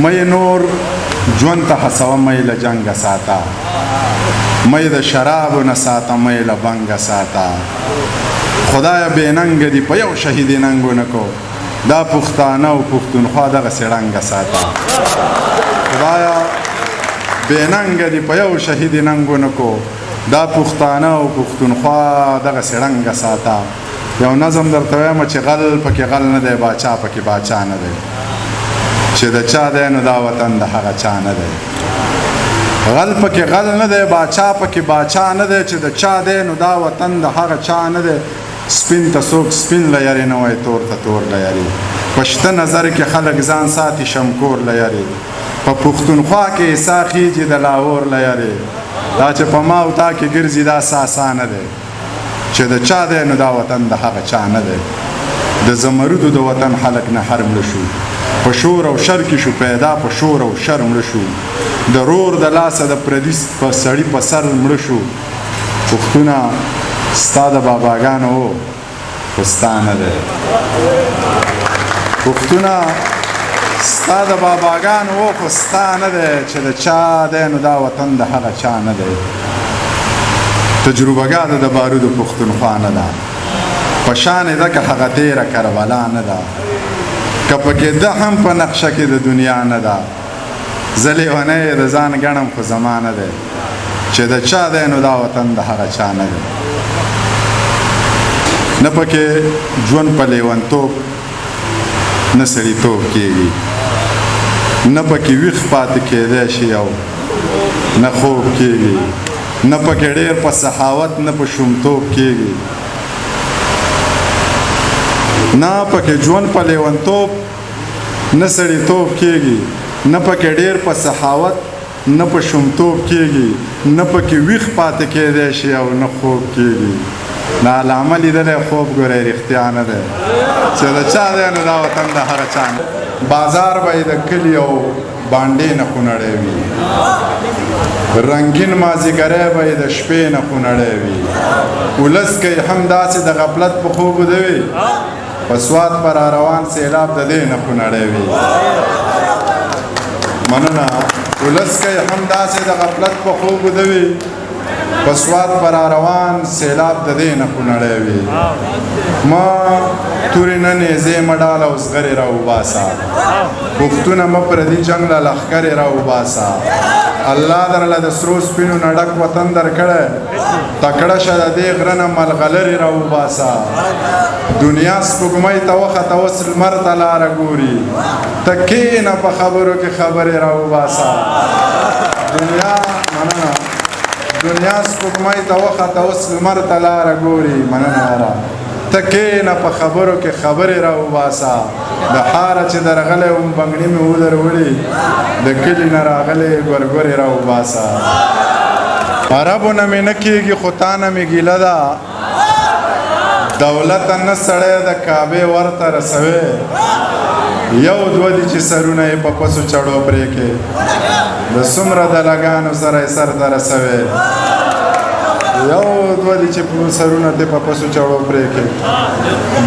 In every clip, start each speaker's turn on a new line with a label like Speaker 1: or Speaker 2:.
Speaker 1: مې نور ژوند ته هڅوه، مې له جنګه ساته، مې د شرابو نه ساته، مې له بنګه ساته. خدایه بې ننګه دي په یو شهید ننګ ونه کو، دا پښتانه او پښتونخوا دغسې ړنګه ساته. خدایه بې ننګه دي په یو شهید ننګ ونه کو، دا پښتانه او پښتونخوا دغسې ړنګه ساته. یو نظم درته وایم چې غل پکې غل نه دی، باچا پکې باچا نه دی، چې د چا دی نو دا وطن د هغه چا نه دی. غل پکې غل نه دی، باچا پکې باچا نه دی، چې د چا دی نو دا وطن د هغه چا نه دی. سپین ته څوک سپین له یاري نه وایي، تور ته تور له یاري. په شته نظر کې خلک ځان ساتي شمکور له یاري. په پښتونخوا کې یې سا خېږي د لاهور له یاري. دا چې په ما او تا کې ګرځي دا سا نه دی، چې د چا دی نو دا وطن د هغه چا نه دی. د زمردو د وطن خلک نه هر مړه شو، په شور او شر کې شو پیدا، په شور او شر مړه شو. د رور د لاسه د پردي په سړي په سر مړه شو. پښتونه ستا د باباګانو و خو ستا نه دی. پښتونه ستا د باباګانو و خو ستا نه دی، چې د چا دی نو دا وطن د هغه چا نه دی. تجربهګاه د بارودو پښتونخوا نه ده، په شان یې ده که هغه تېره کربلا نه ده، که پکې ده هم په نقشه کې د دنیا نه ده. زه لیونی یې د ځان ګڼم خو زما نه دی، چې د چا دی نو دا وطن د هغه چا نه دی. نه پکې ژوند په لیونتوب نه سړیتوب کېږي، نه پکې ویښ پاتې کېدی شي او نه خوب کېږي، نه پکې ډېر په سخاوت نه په شومتوب کېږي، نه پکې ژوند په لیونتوب نه سړیتوب کېږي، نه پکې ډېر په سخاوت نه په شومتوب کېږي، نه پکې ویښ پاتې کېدی شي او نه خوب کېږي. دا علامه لیدلی خوب ګورئ رښتیا نه دی، چې د چا دی نو دا وطن د هغه چا نه. بازار به یې د کلي او بانډې نه خونړی وي، رنګین مازیګری به یې د شپې نه خونړی وي. ولس که یې هم داسې د غفلت په خوب وده وي، په سوات پر روان سیلاب د دې نه خونړی وي. مننه. ولس که یې هم داسې د غفلت په خوب وده وي، په سوات پر روان سیلاب د دې نه خونړی وي. ما تورې نه نیزې مه ډاله او زغرې راوباسه، پښتونه مه پردي جنګ له لښکرې راوباسه. الله درله د سرو سپینو نه ډک وطن درکړی، تکړه شه د دې غره نه ملغلرې راوباسه. دنیا سپوږمۍ ته وخته اوس لمر ته لاره ګوري، ته کښېنه په خبرو کې خبرې راوباسه. دنیا مننه. دنیا سپوږمۍ ته وخته اوس لمر ته لاره ګوري. مننه یاره. ته کښېنه په خبرو کې خبرې راوباسه. د ښاره چې درغلی وم بنګړي مې ودروړي، د کلي نه راغلې ګورګورې راوباسه. عربو نه مې نه کېږي خو تا نه مې ګیله ده، دولت نه سړی د کعبې ورته رسوي. یو دوه دي چې سرونه یې په پسو چړو پرې کې، د څومره دلګانو سره یې سر ته رسوي. یو دوه دي چې سرونه دې په پسو چړو پرې کې،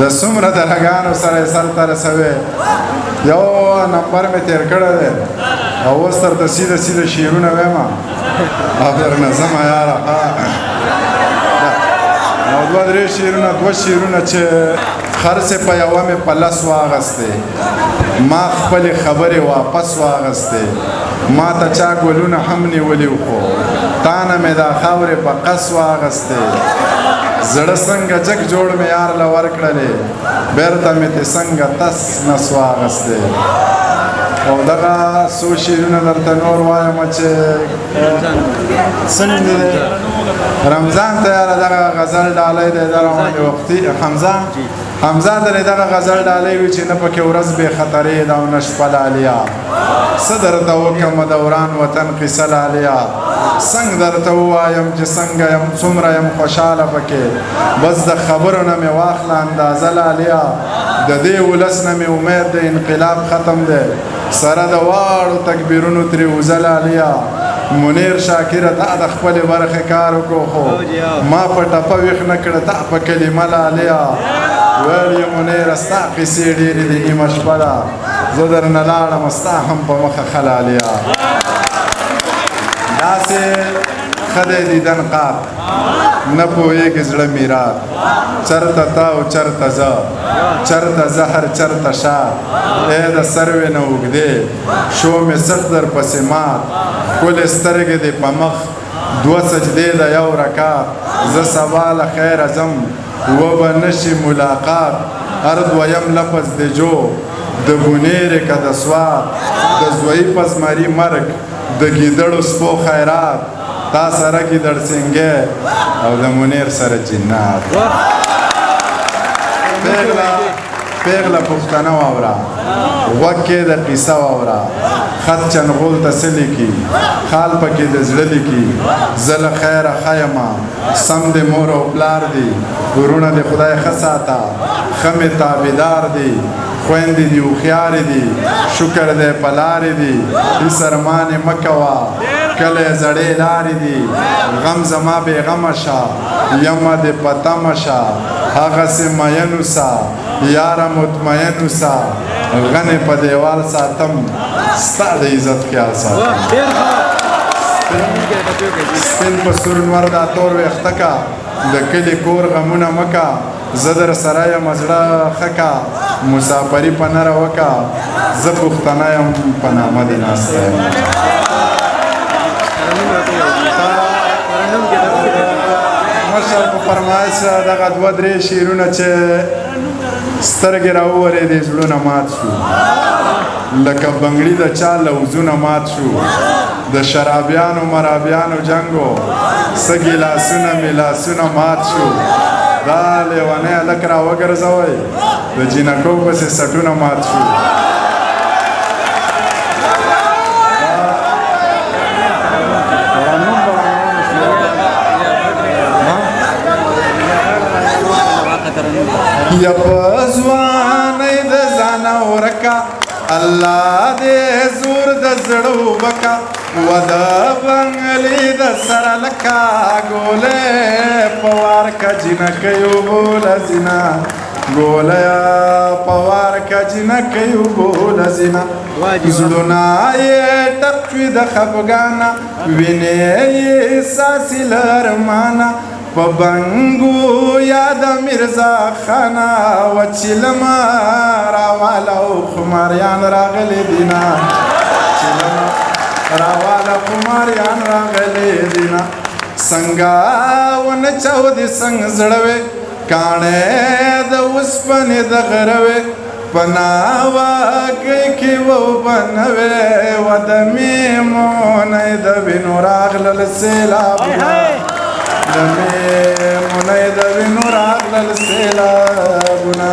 Speaker 1: د څومره دلګانو سره یې سر ته رسوي. یو نمبر مې تېر کړی دی او اوس درته سیده سیده شعرونه وایم او درنه ځمه یاره. او دوه درې شعرونه، دوه شعرونه چې خرڅې په یوه مې په لس واغستې، ما خپلې خبرې واپس واغستې. ما ته چا ګلونه هم نیولي خو تا نه مې دا خاورې په قص واغستې. زړه څنګه جګ جوړ مې یار له ورکړلې، بیرته مې ترې څنګه تس نس واغستې. او دغه څو شعرونه درته نور وایم چې څنګه دی رمضان ته یاره دغه غزل ډالۍ دی دا روان وختي. حمزه حمزه درې دغه غزل ډالۍ وي چې نه پکې ورځ بې خطرې ده او نه شپه لالیا. څه درته وکړم د وران وطن قصه لالیا، څنګه درته ووایم چې څنګه یم څومره یم خوشحاله پکې، بس د خبرو نه مې واخله اندازه لالیا. د دې ولس نه مې امید د انقلاب ختم دی، سره د واړو تکبیرونو ترې وځه لالیا. منیر شاکره تا د خپلې برخې کار وکړو خو ما په ټپه ویښ نه کړه تا په کلمه لالیا. ویل یې منیره ستا قصې ډېرې دي، نیمه شپه ده، زه درنه لاړم ستا هم په مخه ښه لالیه. داسې ښه دی دیدن قات، نه پوهېږي زړه میرات، چرته تا او چرته زه، چرته زهر چرته شات، ای د سروې نه اوږدې شو مې څټ در پسې مات، ښکلې سترګې دې په مخ دوه سجدې د یو رکات، زه سبا له خیره ځم وبه نه شي ملاقات، هر دویم لفظ دې جو د بونېرې که د سوات، د زوی په زمري مرګ د ګیدړو سپو خیرات، تا سره ګیدړ سنګی او د منیر سره جنات. پیغله پښتنه واوره، غوږ کې د قصه واوره، خط چنغول ته څه لیکي، خال پکې د زړه لیکي، زه له خیره ښه یمه، سم د مور او پلار دي، وروڼه د خدای ښه ساته، ښه مې تابعدار دي، خویندې دي هوښیارې دي، شکر دی په لارې دي، هېڅ ارمان یې مه کوه، کلی زړې لارې دي، غم زما بې غمه شه، یمه دې په تمه شه، هغسې مین اوسه، یاره مطمئن اوسه، غنې په دیوال ساتم، ستا د عزت خیال ساتم. سپین په سور نور دا تور ویښته کا، د کلي کور غمونه مه کا، زه در سره یم زړه ښه کا، مسافري په نره وکا، زه پښتنه یم په نامه دې ناسته یم. مشر په فرمایش دغه دوه درې شعرونه چې سترګې راوورېدې زړونه مات شو، لکه بنګړي د چا لوزونه مات شو، د شرابیانو مرابیانو جنګو څه ګیلاسونه میلاسونه مات شو، دا لیونی هلک را وګرځوئ د جینکو پسې سټونه مات شو. یا په ځوانۍ د ځانه ورکه، الله دې زور د زړه وبکه، و د بنګلې د سره لکه ګولۍ په وار که جینکۍ وبوله ځینه، ګولۍ په وار که جینکۍ وبوله ځینه، زړونه یې ټپ شوي د خفګانه، وینې یې څاڅي له ارمانه، په بنګو یاد میرزا خانه، وچلمه راواله او خماریان راغلي دینه، چلمه راواله خماریان راغلي دینه، څنګه ونه چاودي څنګه زړه وې، کاڼی د اوسپنې د غره وې، په ناوګۍ کې وبنه وې، و د میمونۍ د وینو راغلل سېلابونه، د میمونۍ د وینو راغلل سېلابونه،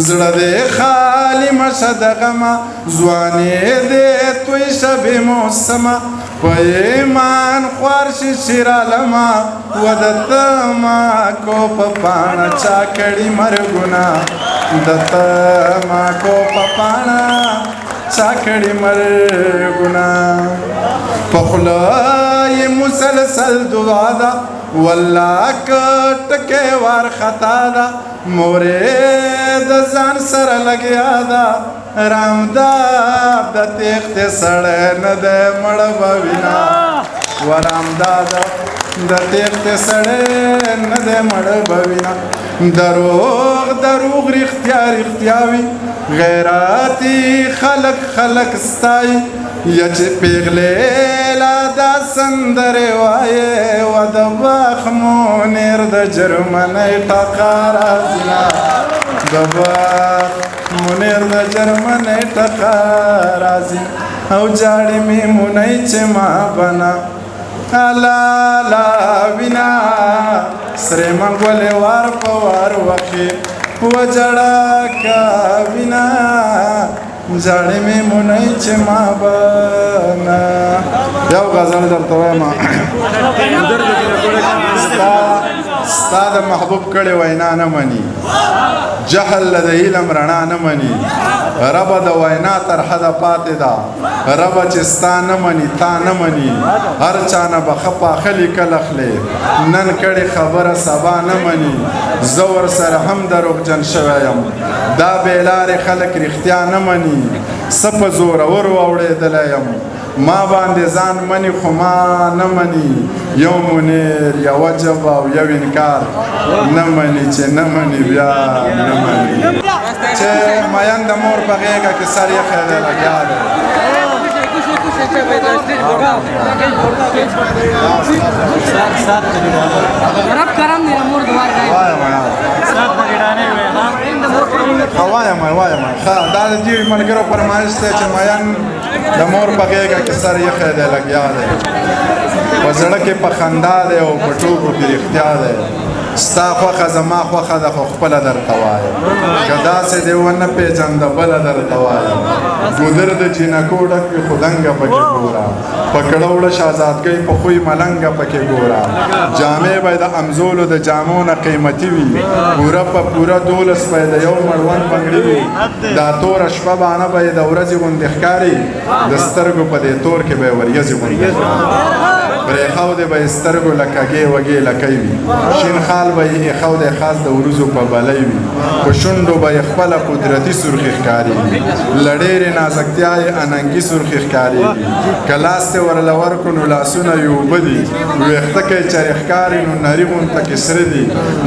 Speaker 1: زړه دې خالي مه شه د غمه، ځواني دې توی شه بې موسمه، په ایمان خوار شي شیرعالمه، و د تماکو په پاڼه چا کړي مرګونه، د تماکو په پاڼه چا کړي مرګونه، په خوله یې مسلسل دعا ده، والله که ټکی وار خطا ده، مورې د ځان سره لګیا ده، رامداد د تېښتې سړی نه دی مړ به وینه، و رامداد د تېښتې سړی نه دی مړ به وینه، دروغ دروغ رښتیا رښتیا وي، غیراتي خلک خلک ستایي، یا چې پیغلې لا دا سندرې وایې، و د بخ مونیر د جرمنۍ ټقا راځینه، د بخ مونیر د جرمنۍ ټقا راځي، او جاړې مې مونۍ چې ما بنا لا وینا، سرې منګولې وار په وار وخې، وجړه کا وینا، جاړې مې مونۍ چې ما بنا. یو غزل درته وایم، ستا د محبوب کړې وینا نه مني، جهل له د علم رڼا نه مني، ربه د وینا تر حده پاتې ده، ربه چې ستا نه مني تا نه مني، هر چا نه به ښه پاخه لیکل اخلې، نن کړې خبره سبا نه مني، زه ورسره هم دروغجن شوی یم، دا بې لارې خلک رښتیا نه مني، څه په زورورو اوړېدلی یم، ما باندې ځان مني خو ما نه مني، یو منیر یوه ژبه او یو انکار نه مني، چې نه مني بیا نه مني. چې میین د مور په غېږه کې سر ایښی دی لګیا دی.
Speaker 2: رب کرم دی مور دوار
Speaker 1: وایم وایم ښه، دا د دې ملګرو فرمایش دی چې میین د مور په غېږه کې سر ایښی دی لګیا دی، په زړه کې په خندا دی او په ټوکو کې رښتیا دی، ستا خوښه زما خوښه ده خو خپله درته وایم، که داسې دې ونه پېژنده بله درته وایم، ګودر د جینکو ډک وي خو دنګه پکې ګوره، په کړه وړه شهزادګۍ په خوی ملنګه پکې ګوره، جامې به د امزولو د جامو نه قیمتي وي، پوره په پوره 12 به یې د یو مړوند بنګړي وي، دا توره شپه بانه به یې د ورځې غوندې ښکاري، د سترګو په دې تور کې به یې وریځې غوندې ښکاري، پرېښودې به یې سترګو له کږې وږې لکۍ وي، شین خال به یې ایښودی خاص د وروځو په بلۍ وي، په شونډو به یې خپله قدرتي سرخي ښکارېږي، له ډېرې نازکتیا یې اننګي سرخي ښکارېږي، که لاس ته ورله ورکړو نو لاسونه یې اوبه دي، ویښته که یې چېرې ښکاري نو نري غونته کې سره دي،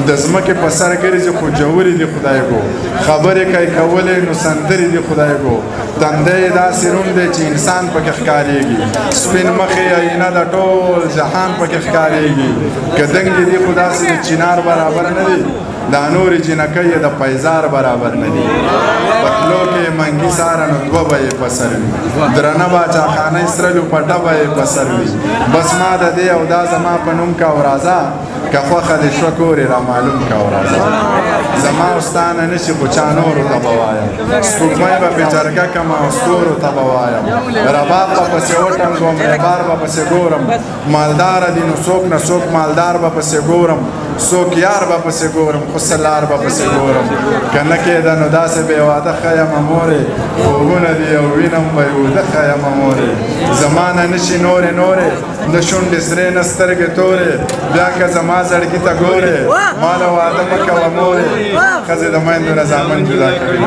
Speaker 1: د ځمکې په سر ګرځي خو ژورې دي خدایګو، خبرې که یې کولې نو سندرې دي خدایګو، تندی یې داسې روڼ دی چې انسان پکې ښکارېږي، سپین مخې یې آیینه ده ټول جهان پکې ښکارېږي، که دنګې دي خو داسې د چینار برابر نه دي، دا نورې جینکۍ یې د پیزار برابر نه دي، په تلو کې یې منګي ساره نو دوه به یې په سر وي، درنه باچاخانه یې سره لوپټه به یې په سر وي، بس ما د دې او دا زما په نوم کا او راځه، که خوښه دې شوه کور یې رامعلوم کا او راځه، زما او ستا نه نه شي خو چا نورو ته به وایم، سپوږمۍ به پې جرګه کړم او ستورو ته به وایم، رباب به پسې وټنګوم ریبار به پسې ګورم، مالداره دي نو څوک نه څوک مالدار به پسې ګورم، څوک یار به پسې ګورم خو څه لار به پسې ګورم، که نه کېده نو داسې بې واده ښه یمه مورې، خوبونه دي او وینم به یې اوده ښه یمه مورې، زما نه نه شي نورې نورې، نه شونډې سرې نه سترګې تورې، بیا که زما زړګي ته ګورې ما له واده مه کوه مورې، ښځې د میندو نه زامن جدا کوي.